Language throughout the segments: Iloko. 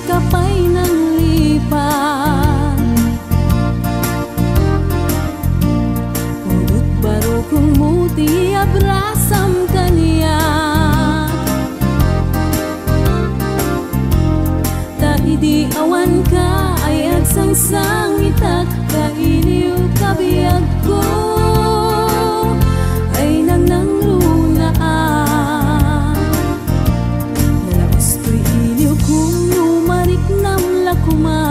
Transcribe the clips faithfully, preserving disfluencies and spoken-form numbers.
Kapay nanglipat, pudot barukongmo ti abrasam kaniak. Ta idi awanka ay agsangsangitak, kailiw kabiagko ay nangnangrunaak. Nalaus toy iliwko no mariknam la koma.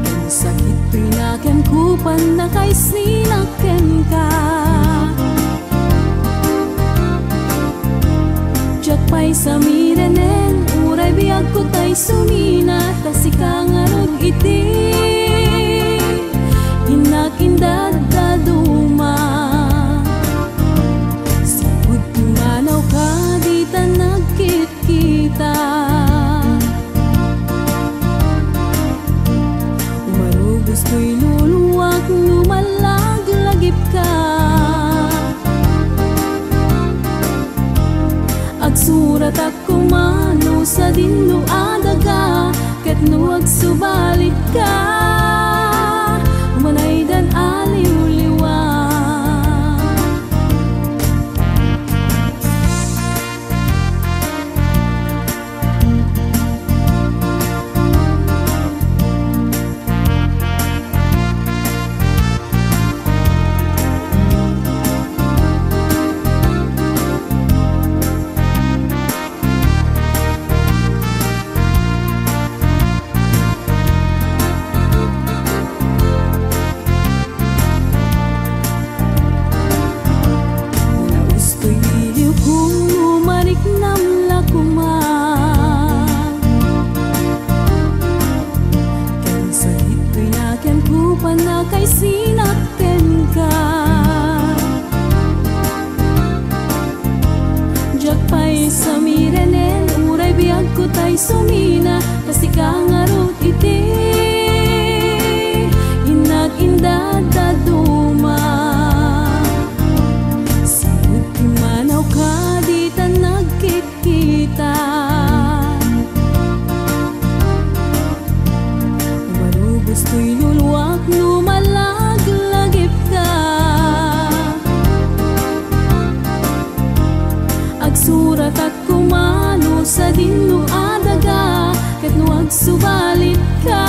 Ken sakit toy nakem ko pannakaisninak kenka. Diak pay samirenen, uray biagko tay sumina, ta sika ngarud iti innak indaddaduma. Sipud pumanaw ka, dita nagkitkita. Umarubos toy luluak no mallaglagipka. Agsuratak koma no sadin no a daga, ket no agsubalitka, umanaydan a liwliwa. Nalaus toy iliwko no mariknam la koma. Ken sakit toy nakem ko pannakaisniak kenka. Diak pay samirenen, uray biagko tay sumina, ta sika ngarud iti innak indaddaduma. Sipud pumanaw ka, dita nagkitkita. Umarubos toy luluak no mallaglagipka. Agsuratak koma no sadin no a daga, ket no agsubalitka,